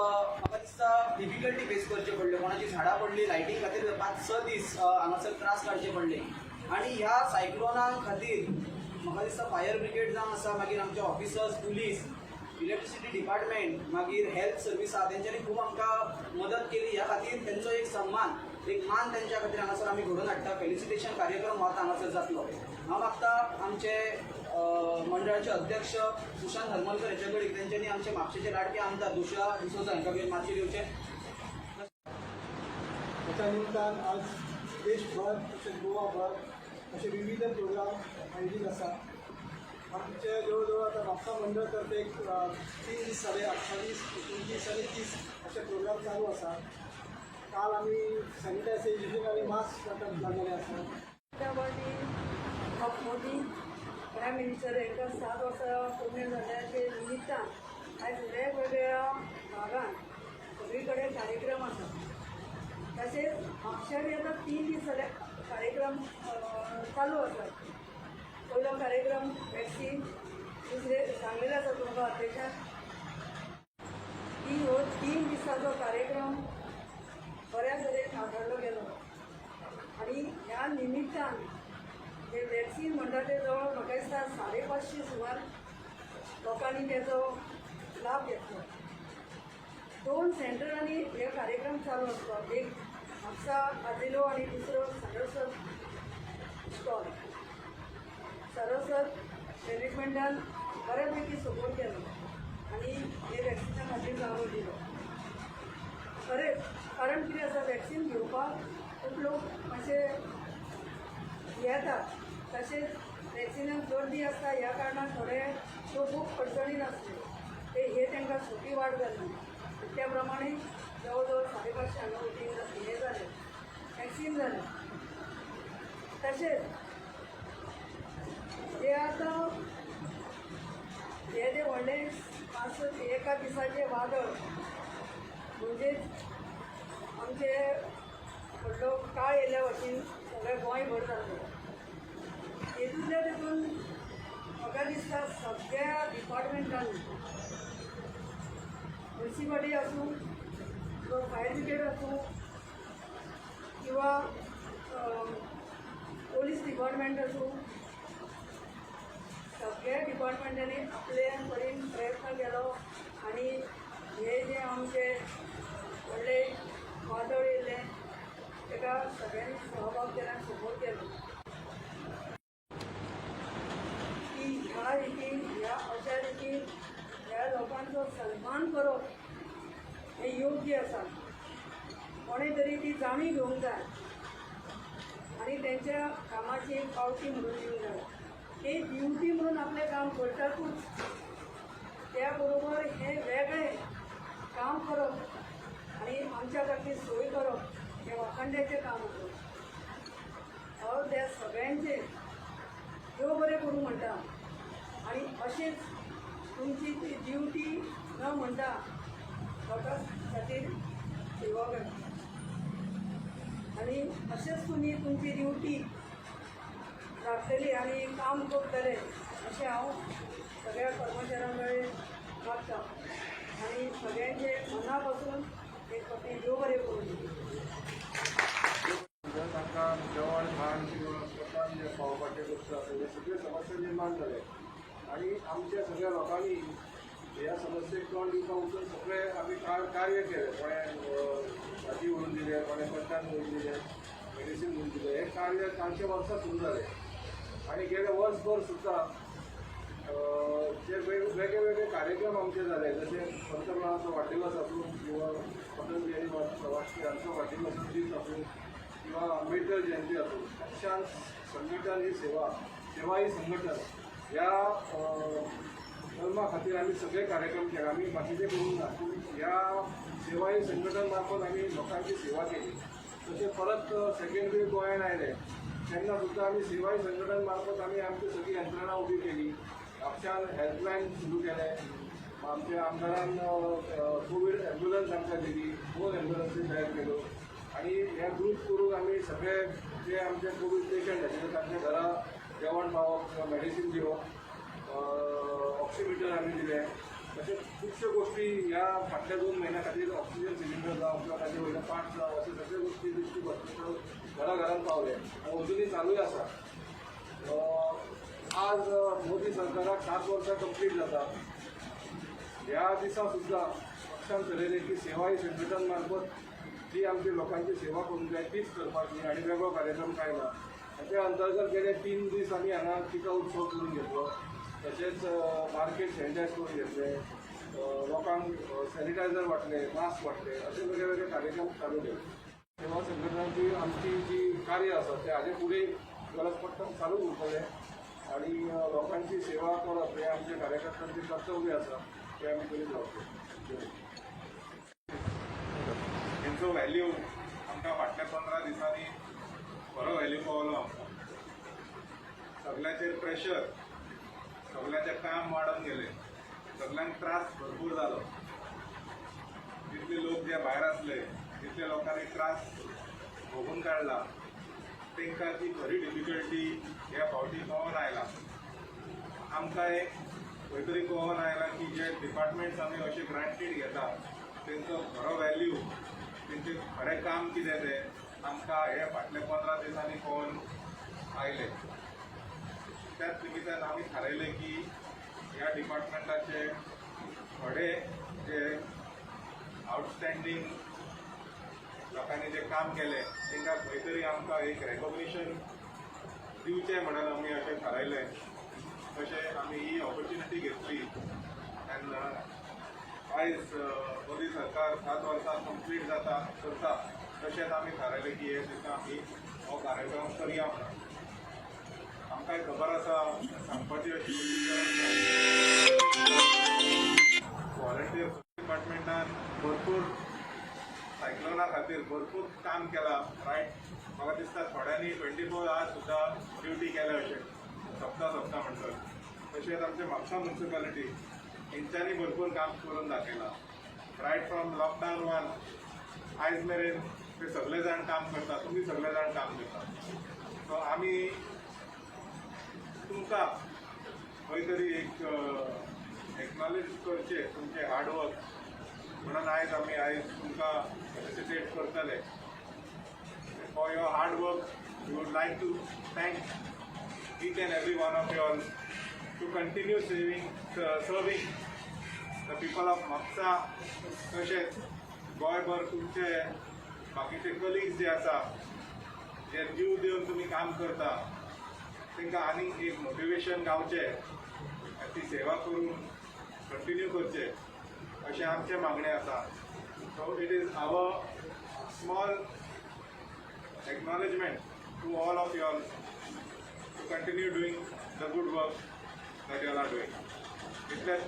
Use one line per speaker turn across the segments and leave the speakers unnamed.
म्हाका दिसता difficulty face करचे पडल्यो. कोणाची झाडां पडली, लायटींग खातीर 5-6 दीस हांगासर त्रास काडचे पडले. आनी ह्या सायक्लोना खातीर म्हाका दिसता फायर ब्रिगेड जावन आसा, मागीर आमचे ऑफिसर्स, पुलीस, इलेक्ट्रिसिटी डिपार्टमेंट, मागीर हेल्थ सर्वीस आहा, तेंच्यांनी खूब आमकां मदत केली. ह्या खातीर तेंचो एक सन्मान, एक मान तेंच्या खातीर हांगासर आमी घडोवन हाडटा. फेलिसिटेशन कार्यक्रम हो आतां हांगासर जातलो. हांव मागता आमचे मंडळाचे अध्यक्ष सुशांत हरमलकर हेच्या कडेन, तेंच्यांनी आमचे म्हापशेचे लाडके आमदार दुसऱ्या डिसोजा हांकां बी मातशें दिवचें.
त्याच्या निमतान आज देशभर तशेंच गोवाभर असे विविध प्रोग्राम आयोजीत आसा. आमचे जवळ जवळ आतां म्हापसा मंडळ तर्फे एक 3 दीस जाले, 28, 29 आनी 30 असे प्रोग्राम चालू आसा. काल आमी सॅनिटायझेशन आनी मास्क वांटप जाल्लेलें आसा.
ऑफ मोदी प्रायम मिनिस्टर हांकां 7 वर्सां पूर्ण जाल्ल्याचे निमित्तान आयज वेगवेगळ्या भागांत सगळी कडेन कार्यक्रम आसा. तशेंच म्हापश्यां आतां 3 दीस जाले कार्यक्रम चालू आसात. पयलो कार्यक्रम वॅक्सीन, दुसरे सांगलेलें आसा तुमकां अध्यक्षान की हो 3 दिसांचो कार्यक्रम बऱ्या तरेन हाताळ्ळो गेलो. आनी ह्या निमित्तान हे वॅक्सीन म्हणटा ते जवळ म्हाका दिसता 550 सुमार लोकांनी तेजो लाभ घेतलो. दोन सेंटरांनी हे कार्यक्रम चालू आसलो, एक म्हापसा आजिलो आनी दुसरो सारस्वत स्टॉल. सारस्वत मॅनेजमेंटान बऱ्यापैकी सपोर्ट केलो आनी हे वॅक्सिना खातीर जागो दिलो. खरेंच, कारण कितें आसा, वॅक्सीन घेवपाक खूब लोक मातशे येतात. तशेंच वॅक्सिनाक गर्दी आसता, ह्या कारणान थोडे लोक खूब अडचणीन आसले, ते हे तांकां सोंपी वाट जाली. त्या प्रमाणे जवळ जवळ 550 हांगा वोटींग हें जालें, वॅक्सीन जालें. तशेंच हे आतां हे जे व्हडले 5 एका दिसाचे वादळ, म्हणजेच आमचे व्हडलो काळ येयल्या भशेन सगळें गोंयभर जाल्लें. तेतूंतल्या तेतून म्हाका दिसता सगळ्या डिपार्टमेंटांनी, म्युनिसिपालिटी आसूं किंवा फायर ब्रिगेड आसूं किंवा पोलीस डिपार्टमेंट आसूं, सगळ्या डिपार्टमेंटांनी आपले परीन प्रयत्न केलो आनी हे जे आमचे व्हडले वादळ येयल्लें ताका सगळ्यांनी सहभाग केला आनी सपोर्ट केलो की ह्या रितीन, ह्या अशा रितीन ह्या लोकांचो सन्मान करप हें योग्य आसा. कोणें तरी ती जाणीव घेवंक जाय आनी तेंच्या कामाची एक पावती म्हणून दिवंक जाय. ते ड्युटी म्हणून आपलें काम करतातूच, त्या बरोबर हें वेगळें काम करप आनी आमच्या खातीर सोय करप हें वाखंड्याचें काम आसा. हांव त्या सगळ्यांचें देव बरें करूं म्हणटा आनी अशेंच तुमची ती ड्युटी न म्हणटा लोकां खातीर सेवा करता आनी अशेंच तुमी तुमची ड्युटी राखतली आनी काम करतले अशें हांव सगळ्या कर्मचाऱ्यां कडेन मागता आनी सगळ्यांचे मना पासून एक फावटी देव बरें करूं.
तांकां जेवण खाण किंवा स्वतान जे पावपाचें गोश्ट आसा, हे सगळे समस्या निर्माण जाले आनी आमच्या सगळ्या लोकांनी ह्या समस्येक तोंड दिवपाक वचून सगळे आमी कार्य केलें. कोणें भाजी व्हरून दिले, कोणें कट्टान व्हरून दिले, मेडिसीन व्हरून दिलें. हें कार्य कालच्या वर्सा सुरू जालें आनी गेले वर्सभर सुद्दां जे वेगळे वेगळे कार्यक्रम आमचे जाले, जशे पंतप्रधानाचो वाडदिवस आसूं किंवा अटल बिहारी वाजपेयी हांचो वाडदिवस दीस आसूं किंवा आंबेडकर जयंती आसूं, पक्षान संघटन ही सेवा, सेवा ही संघटन ह्या कलमा खातीर आमी सगळे कार्यक्रम केले. आमी बाकीचे करूंक ना, पूण ह्या सेवा ही संघटन मार्फत आमी लोकांची सेवा केली. तशें परत सेकंड वेव गोंयान आयले तेन्ना सुद्दां आमी सेवा ही संघटन मार्फत आमी आमची सगळी यंत्रणा उबी केली. म्हापश्यान हेल्पलायन सुरू केलें. आमच्या आमदारान कोवीड ॲम्ब्युलन्स आमकां दिली, 2 ॲम्ब्युलन्सी तयार केल्यो आनी हे ग्रूप करून आमी सगळे जे आमचे कोवीड पेशंट आशिल्ले तांच्या घरा जेवण पावप किंवा मेडिसीन दिवप, ऑक्सिमिटर आमी दिले. अशे खुबश्यो गोश्टी ह्या फाटल्या 2 म्हयन्या खातीर ऑक्सिजन सिलिंडर जावं किंवा ताजे वयले पार्ट जावं अशे सगळे गोश्टी डिस्ट्रिक्ट हॉस्पिटल घरा घरान पावले आनी अजुनूय चालूय आसा. आज मोदी सरकाराक 7 वर्सां कंप्लीट जाता. ह्या दिसा सुद्दां पक्षान थरयलें की सेवा ही संघटन मार्फत जी आमची लोकांची सेवा करूंक जाय तीच करपाची आनी वेगळो कार्यक्रम कांय ना. त्या अंतर्गत गेले 3 दीस आमी हांगा टिका उत्सव करून घेतलो, तशेंच मार्केट सॅनिटायज करून घेतले, लोकांक सॅनिटायझर वांटले, मास्क वांटले, अशे वेगळे वेगळे कार्यक्रम चालू केले. सेवा संघटनांची आमची जी कार्य आसा ते हाजे फुडें गरज पडटा चालू उरतलें आनी लोकांची सेवा करप हें आमच्या कार्यकर्त्यांचें कर्तव्य आसा, तें आमी करीत रावतले.
तेंचो व्हॅल्यू आमकां फाटल्या 15 दिसांनी बरो व्हॅल्यू पावलो. आमकां सगळ्याचेर प्रेशर, सगळ्याचें काम वाडोवन गेलें, सगळ्यांक त्रास भरपूर जालो. जितले लोक जे भायर आसले तितले लोकांनी त्रास भोगून काडला. तांकां ती खरी डिफिकल्टी ह्या फावटी कळोन आयला. आमकां एक खंय तरी कळोन आयला की जे डिपार्टमेंट्स आमी अशे ग्रांटेड घेता तेंचो खरो व्हॅल्यू, तेंचें खरें काम कितें तें आमकां हे फाटल्या 15 दिसांनी कळोन आयलें. त्याच निमित्तान आमी थारायलें की ह्या डिपार्टमेंटाचे थोडे जे आउटस्टँडींग लोकांनी जे काम केलें तांकां खंय तरी आमकां एक रेकॉग्निशन दिवचें म्हणून आमी अशें थारायलें. तशें आमी ही ऑपॉर्च्युनिटी घेतली आनी आयज मोदी सरकार 7 वर्सां कंप्लीट जाता करता, तशेंच आमी थारायलें की हे दिसा आमी हो कार्यक्रम करया म्हणून. आमकांय खबर आसा सांगपाची अशी व्हॉलंटियर डिपार्टमेंटान भरपूर सायक्लोना खातीर भरपूर काम केलां. रायट, म्हाका दिसता थोड्यांनी 24 आवर्स सुद्दां ड्युटी केल्या अशें सप्ता सप्ता म्हणटात. तशेंच आमचे म्हापसा म्युनिसिपालिटी हेंच्यांनी भरपूर काम करून दाखयलां. रायट फ्रॉम लॉकडावन 1 आयज मेरेन ते सगळे जाण काम करता, तुमी सगळे जाण काम करता. सो आमी तुमकां खंय तरी एक एक्नॉलेज करचें तुमचें हार्डवर्क म्हणून आयज आमी तुमकां फेलिसिटेट करतले. For your hard work we would like to thank each and every one of you all to continue serving the people of Mapusa. तशेंच गोंयभर तुमचे बाकीचे कलिग्स जे आसा, जे जीव दिवन तुमी काम करता, तांकां आनीक एक मोटिवेशन गावचें आनी ती सेवा करून कंटिन्यू करचें अशें आमचें मागणें आसा. So it is our small acknowledgement to all of you all to continue doing the good work that you all are doing. इतलेंच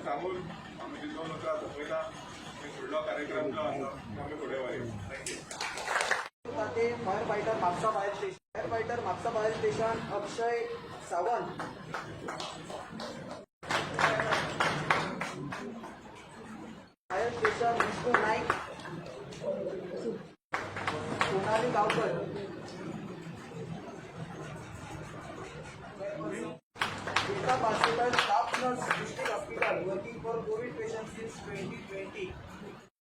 सांगून आमी 2 उतरां सोंपयता. फुडलो कार्यक्रम जो आसा तो आमी फुडें व्हरया. Thank you.
ते fire fighter Mapusa fire station, fire fighter Mapusa fire station Akshay Sawant, fire station Vishnu Naik, Sonali Gaonkar, Geeta Parsekar, staff nurse, district hospital, working for COVID patient since 2020.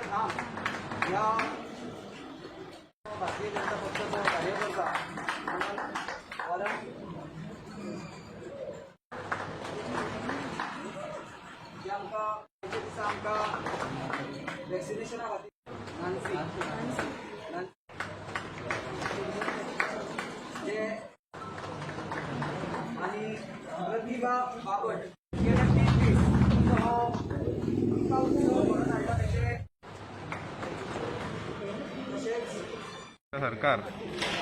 ह्या भारतीय जनता पक्षाचो कार्यकर्ता volunteer जे आमकां आयच्या दिसा आमकां वॅक्सिनेशना खातीर नान्सी जे आनी प्रतिभा बाबट गेले 3 दीस हो उत्सव घडोवन हाडला. तशेंच
सरकार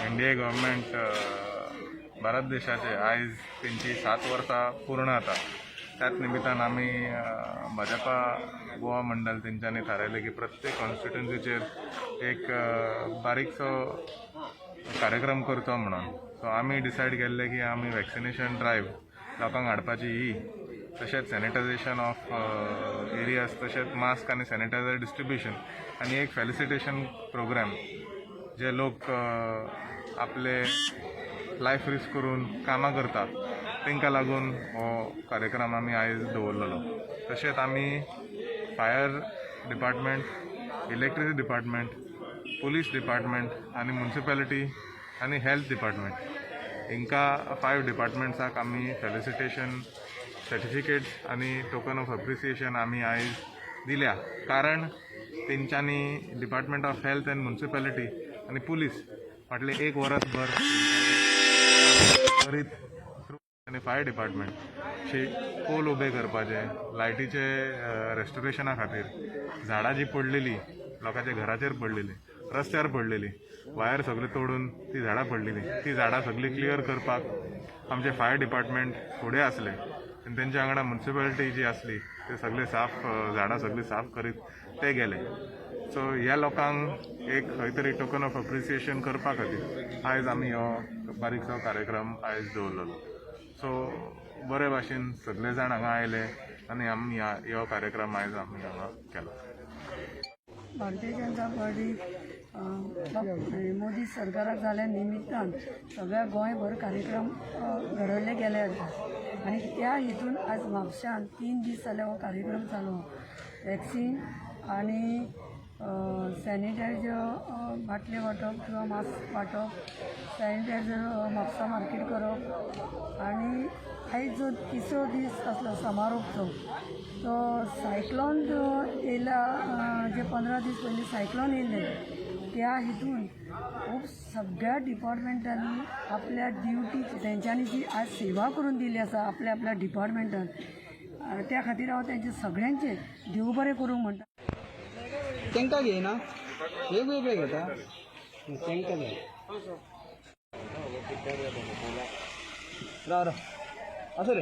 एनडीए गव्हर्मेंट भारत देशाचे आयज तेंची 7 वर्सां पूर्ण जाता. त्याच निमित्तान आमी भाजपा गोवा मंडळ तेंच्यांनी थारायलें की प्रत्येक कॉन्स्टिट्युन्सीचेर एक बारीकसो कार्यक्रम करचो म्हणून. सो आमी डिसायड केल्लें की आमी वॅक्सिनेशन ड्रायव्ह लोकांक हाडपाची ही, तशेंच सॅनिटायझेशन ऑफ एरियाज, तशेंच मास्क आनी सॅनिटायझर डिस्ट्रिब्युशन आनी एक फेलिसिटेशन प्रोग्राम जे लोक आपले लायफ रिस्क करून कामां करतात तांकां लागून हो कार्यक्रम आमी आयज दवरलेलो. तशेंच आमी fire department, electricity department, police department आनी मुन्सिपेलिटी आनी हेल्थ डिपार्टमेंट हांकां 5 डिपार्टमेंट्साक आमी फेलिसिटेशन सर्टिफिकेट्स आनी टोकन ऑफ एप्रिसिएशन आमी आयज दिल्या, कारण तेंच्यांनी department of health and municipality आनी पुलीस फाटले एक वरसभर करीत आनी फायर डिपार्टमेंट शी पोल उबे करपाचे, लायटीचे रेस्टोरेशना खातीर, झाडां जी पडलेली लोकांच्या घराचेर पडलेली, रस्त्यार पडलेली, वायर सगळे तोडून ती झाडां पडलेली, ती झाडां सगळीं क्लियर करपाक आमचे फायर डिपार्टमेंट फुडें आसले आनी तेंच्या वांगडा मुन्सिपेलिटी जी आसली ते सगळे साफ झाडां सगळीं साफ करीत ते गेले. सो ह्या लोकांक एक खंय तरी टोकन ऑफ एप्रिसिएशन करपा खातीर आयज आमी हो बारीकसो कार्यक्रम आयज दवरलेलो. सो बरे भाशेन सगळे जाण हांगा आयले आनी आमी ह्यो कार्यक्रम आयज आमी हांगा केलो.
भारतीय जनता पार्टी मोदी सरकाराक जाल्या निमित्तान सगळ्या गोंयभर कार्यक्रम घडयल्ले गेले आसा आनी त्या हितून आज म्हापश्यान 3 दीस जाले हो कार्यक्रम चालू. वॅक्सीन आनी सॅनिटायझर बाटले वांटप किंवा मास्क वांटप, सॅनिटायझर म्हापसा मार्केट करप आनी आयज जो तिसरो दीस आसलो समारोपचो, तो सायक्लॉन जो येयला, जे 15 दीस पयलीं सायक्लॉन येयल्ले त्या हितून खूब सगळ्या डिपार्टमेंटांनी आपल्या ड्युटी तेंच्यांनी जी आज सेवा करून दिली आसा आपल्या आपल्या डिपार्टमेंटान, त्या खातीर हांव तेंचे सगळ्यांचे देव बरें करूंक म्हणटा.
तांकां घेयना, वेगवेगळे घेता तांकां घे. राव राव आसूं रे.